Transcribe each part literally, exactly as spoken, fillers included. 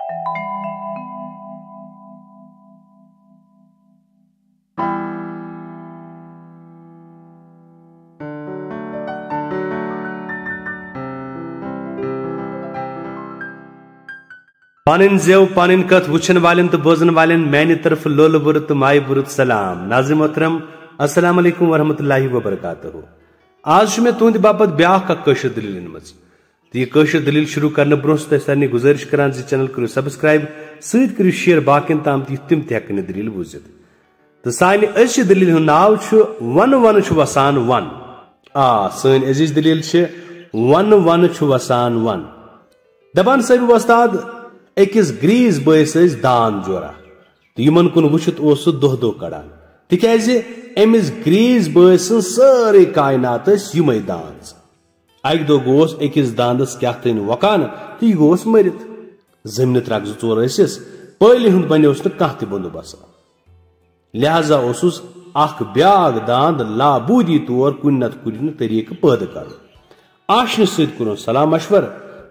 پنٕنۍ زٮ۪و، پنٕنۍ کتھ وٕچھن والٮ۪ن تہٕ بوزن والٮ۪ن میانہِ طرفہٕ لولہٕ بُرٕ تہٕ مایہِ بُرٕ تہٕ سلام۔ ناظرین محترم، السلام علیکم ورحمۃ اللہ وبرکاتہ۔ آز چھُ مےٚ تُہنٛدِ باپتھ بیاکھ اکھ کٲشِر دٔلیٖل أنمٕژ۔ تہٕ یہِ کٲشِر دٔلیٖل شروع کرنہٕ برونٛہہ چھُس تۄہہِ سارنٕے گُزٲرِش کران زِ channel کٔرِو subscribe، سۭتۍ کٔرِو share باقین تام تہِ، یُتھ تِم تہِ ہٮ۪کن یہِ دٔلیٖل بوٗزِتھ۔ تہٕ سانہِ أزچہِ دٔلیٖلہِ ہُنٛد ناو چھُ ونہٕ ونہٕ چھُ وسان ون۔ آ، سٲنۍ عزیز دٔلیٖل چھِ ونہٕ ونہٕ چھُ وسان ون۔ دپان صٲبِ وۄستاد، أکِس گریٖس بٲیِس ٲسۍ داند جورا، تہٕ یِمن کُن وٕچھِتھ اوس سُہ دۄہ دۄہ کڑان، تِکیازِ أمِس گریٖس بٲے سٕنٛز سٲرٕے کاینات ٲسۍ یِمے داند۔ اکہِ دۄہ گوس أکِس داندس کیاہ تام وۄکان تہٕ یہِ گوس مٔرِتھ۔ زٔمیٖنہٕ ترکھ زٕ ژور ٲسِس، پٲلہِ ہُنٛد بنیوس نہٕ کانٛہہ تہِ بندوبست۔ لہذا اوسُس اکھ بیاکھ داند لابودی طور کُنہِ نتہٕ کُنہِ طریقہٕ پٲدٕ کرُن۔ آشنہِ سۭتۍ کوٚرُن صلاح مشور،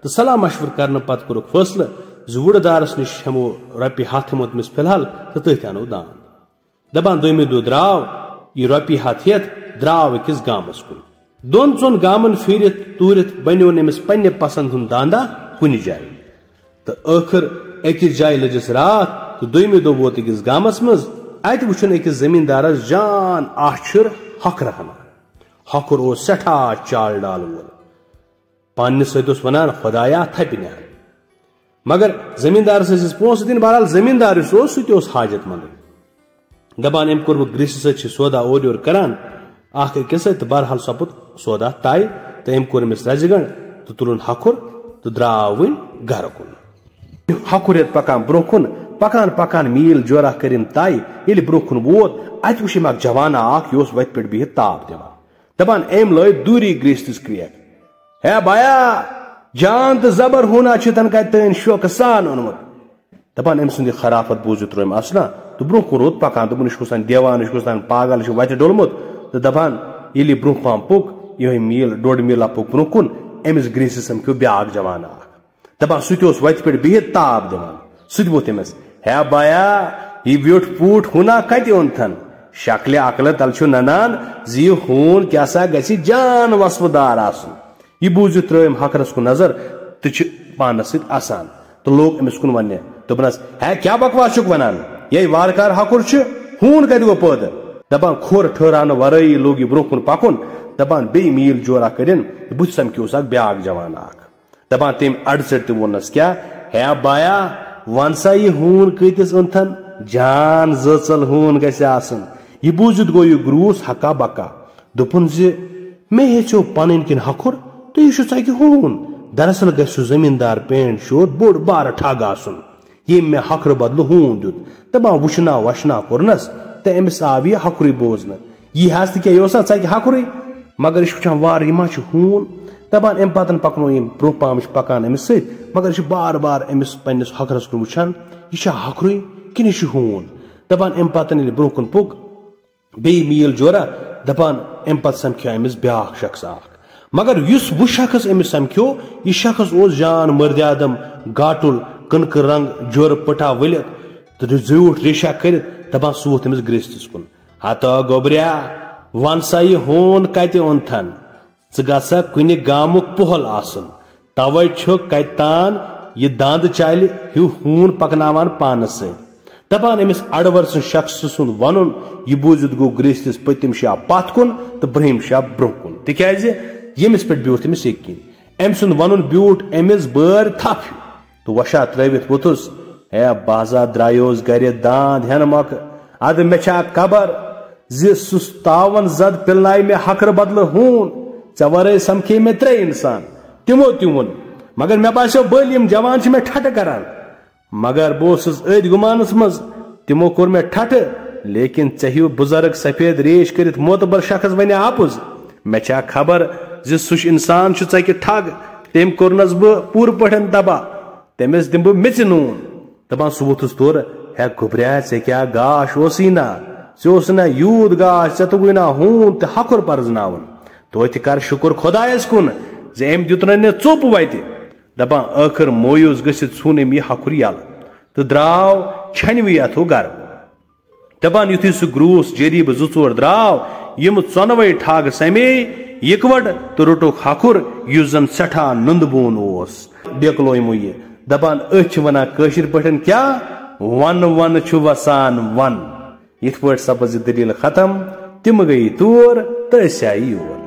تہٕ صلاح مشور کرنہٕ پتہٕ کوٚرُکھ فٲصلہٕ زِ وُڑٕ دارس نِش ہٮ۪مو رۄپیہِ ہتھ، ہٮ۪مو تٔمِس فی الحال تہٕ تٔتھۍ انو داند۔ دپان دوٚیمہِ دۄہ درٛاو یہِ رۄپیہِ ہتھ ہٮ۪تھ، درٛاو أکِس گامس کُن۔ دۄن ژۄن گامن پھیٖرِتھ توٗرِتھ بنیوو نہٕ أمِس پننہِ پسند ہُنٛد داندا کُنہِ جایہِ۔ تہٕ ٲخٕر أکِس جایہِ لٔجِس راتھ تہٕ دوٚیمہِ دۄہ ووت أکِس گامس منٛز۔ اتہِ وُچھُن أکِس زمیٖندارس جان آچھُر ہۄکھرٕ ہنا۔ ہۄکھُر اوس سٮ۪ٹھاہ چال ڈال وول۔ پننِس سۭتۍ اوس ونان، "خدایا، تھپہِ نِہن۔" مگر زمیٖندارس ٲسِس پونٛسہٕ دِنۍ۔ بہرحال، زمیٖندار یُس اوس، سُہ تہِ اوس حاجت مندٕے۔ دپان، أمۍ کوٚر وۄنۍ گریٖسہٕ سۭتۍ چھِ سودا اورٕ یورٕ کران، اکھ أکِس سۭتۍ، تہٕ بہرحال سپُد سودا طے، تہٕ أمۍ کوٚر أمِس رزِ گنٛڈ تہٕ تُلُن ہۄکھُر تہٕ درٛاو وۄنۍ گرٕ کُن۔ ہۄکھُر ہٮ۪تھ پکان برٛونٛہہ کُن، پکان پکان میٖل جورا کٔرِن طے۔ ییٚلہِ برٛونٛہہ کُن ووت، اتہِ وُچھ أمۍ اکھ جوانا اکھ، یہِ اوس وتہِ پٮ۪ٹھ بِہِتھ تاپھ دِوان۔ دپان، أمۍ لٲج دوٗری گریٖستِس کرٛیکھ، "ہے بایا، جان تہٕ زبر ہونا چھُ تن کتہِ تٲنۍ شوقہٕ سان اوٚنمُت؟" دپان، أمۍ سُنٛد یہِ خرافت بوٗزِتھ ترٛوو أمۍ اَسنا تہٕ برٛونٛہہ کُن روٗد پکان۔ دوٚپُن، "یہِ چھُ گژھان دیوان، یہِ چھُ گژھان پاگل، یہِ چھُ وتہِ ڈوٚلمُت۔" تہٕ دپان، ییٚلہِ یہِ برٛونٛہہ پہم پوٚک، یِہوٚے میٖل ڈوٚڈ میٖل پوٚک برٛونٛہہ کُن، أمِس گریٖسہِ سمکھیو بیٛاکھ جوان اکھ۔ دپان، سُہ تہِ اوس وتہِ پٮ۪ٹھ بِہِتھ تاپھ دِوان۔ سُہ تہِ ووٚتھ أمِس، "ہے بایا، یہِ ویوٚٹھ پوٗٹھ ہوٗنا کتہِ اوٚنتھن؟ شکلہِ عقلہٕ تل چھُ ننان زِ یہِ ہوٗن کیٛاہ سا گژھِ جان وصفہٕ دار آسُن۔" یہِ بوٗزِتھ ترٛٲو أمۍ ہۄکھرس کُن نظر تہٕ چھِ پانس سۭتۍ اسان تہٕ لوگ أمِس کُن وننہِ۔ دوٚپنس، "ہے، کیٛاہ بکواس چھُکھ ونان؟ یے وارٕ کارٕ ہۄکھُر چھُ، ہوٗن کتہِ گوٚو پٲدٕ؟" دپان، کھۄر ٹھہراونہٕ ورٲیی لوگ یہِ برٛونٛہہ کُن پکُن۔ دپان، بیٚیہِ میٖل جورا کٔرِن تہٕ بُتھِ سمکھیوس اکھ بیٛاکھ جوان اکھ۔ دپان، تٔمۍ اڈٕ ژٔٹۍ تہٕ ووٚننس، "کیٛاہ ہے بایا، ون سا، یہِ ہوٗن کۭتِس اوٚنتھن؟ جان زٲژل ہوٗن گژھِ آسُن۔" یہِ بوٗزِتھ گوٚو یہِ گروٗس ہکا بکا۔ دوٚپُن زِ، "مےٚ ہیٚژیو پنٕنۍ کِنۍ ہۄکھُر تہٕ یہِ چھُ ژکہِ ہوٗن۔ دراصل گژھِ سُہ زمیٖندار پینٹ شوٹ بوٚڑ بارٕ ٹھگ آسُن، ییٚمۍ مےٚ ہۄکھرٕ بدلہٕ ہوٗن دیُت۔" دپان وُچھنا وۄچھنا کوٚرنس تہٕ أمِس آو یہِ ہۄکھرُے بوزنہٕ۔ یہِ حظ تہِ کیٛاہ، یہِ اوس نا ژکہِ ہۄکھرُے، مگر یہِ چھُ وٕچھان وارٕ، یہِ ما چھُ ہوٗن؟ دپان، اَمہِ پتہٕ پکنو یِم برٛونٛہہ پہمٕچ پکان أمِس سۭتۍ، مگر یہِ چھُ بار بار أمِس پننِس ہۄکھرس کُن وٕچھان، یہِ چھا ہۄکھرُے کِنہٕ یہِ چھُ ہوٗن؟ دپان، اَمہِ پتہٕ ییٚلہِ برٛونٛہہ کُن پوٚک، بیٚیہِ میٖل جورا، دپان، اَمہِ پتہٕ سمکھیو أمِس بیٛاکھ شخص اکھ۔ مگر یُس وۄنۍ شخص أمِس سمکھیو، یہِ شخص اوس جان مٔردِ آدم، گاٹُل، کٕنکہٕ رنگ، جورٕ پٔٹھا ؤلِتھ تہٕ زیوٗٹھ ریشا کٔرِتھ، دپان، سُہ ووٚتھ أمِس گریٖستِس کُن۔ ہتا گوٚبریا، ون سا، یہِ ہوٗن کتہِ اوٚنتھن؟ ژٕ گژھ سا کُنہِ گامُک پۄہل آسُن، توے چھُ کتہِ تان یہِ داند چالہِ ہیوٗ ہوٗن پکناوان پانس سۭتۍ۔ دپان، أمِس اڈٕ ؤرسہٕ شخصہٕ سُنٛد ونُن یہِ بوٗزِتھ گوٚو گریٖستِس پٔتِم شاہ پتھ کُن تہٕ برٛونٛہِم شاہ برٛونٛہہ کُن، تِکیازِ ییٚمِس پٮ۪ٹھ بیوٗٹھ أمِس یقیٖن۔ أمۍ سُنٛد ونُن بیوٗٹھ أمِس بٲرۍ تھپھ ہیوٗ۔ تہٕ وۄشاہ ترٲوِتھ ووٚتھُس، ہے بہٕ ہسا درٛایوس گرِ داند ہٮ۪نہٕ مۄکھٕ۔ ادٕ مےٚ چھا خبر زِ سُہ تاون زد پِلنایہِ مےٚ ہکھرٕ بدلہٕ ہوٗن۔ ژےٚ ورٲے سمکھے مےٚ ترٛےٚ انسان، تِمو تہِ ووٚن، مگر مےٚ باسیو بٔلۍ یِم جوان چھِ مےٚ ٹھٹہٕ کران۔ مگر بہٕ اوسُس أتھۍ گُمانس منٛز، تِمو کوٚر مےٚ ٹھٹہٕ، لیکن ژےٚ ہیوٗ بُزرگ سفید ریش کٔرِتھ معتبر شخص ونہِ اپُز۔ مےٚ چھا خبر زِ سُہ چھُ انسان چھُ ژکہِ ٹھگ، تٔمۍ کوٚرنس بہٕ پوٗرٕ پٲٹھۍ تباہ۔ تٔمِس دِمہٕ بہٕ میٚژِ نوٗن۔ دَپان سُہ ووٚتھُس تورٕ، ہے گوٚبریا، ژےٚ کیٛاہ گاش اوسُے نا؟ ژےٚ اوسُے نا یوٗت گاش، ژےٚ توٚگُے نا ہوٗن تہٕ ہۄکھُر پرزناوُن؟ توتہِ کر شُکُر خۄدایَس کُن زِ أمۍ دیُت نہٕ مےٚ ژوٚپ وَتہِ۔ دپان ٲخر مویوٗس گٔژھِتھ ژھُن أمۍ یہِ ہکھُر یلہٕ تہٕ درٛاو چھنوِ اَتھو گرٕ۔ دپان یُتھُے سُہ گروٗس جریٖبہٕ زٕ ژور درٛاو، یِم ژۄنوَے ٹھاگہٕ سمے یِکوَٹہٕ تہٕ روٚٹُکھ ہکھُر، یُس زن سٮ۪ٹھاہ نُندٕ بون اوس۔ بیکلو یِمو یہِ دپان، أسۍ چھِ ونان کٲشِر پٲٹھۍ کیٛاہ؟ ون ون چھُ وسان ون۔ یِتھ پٲٹھۍ سپٕز یہِ دٔلیٖل ختم، تِم گٔیہِ تور تہٕ أسۍ آیہِ یور۔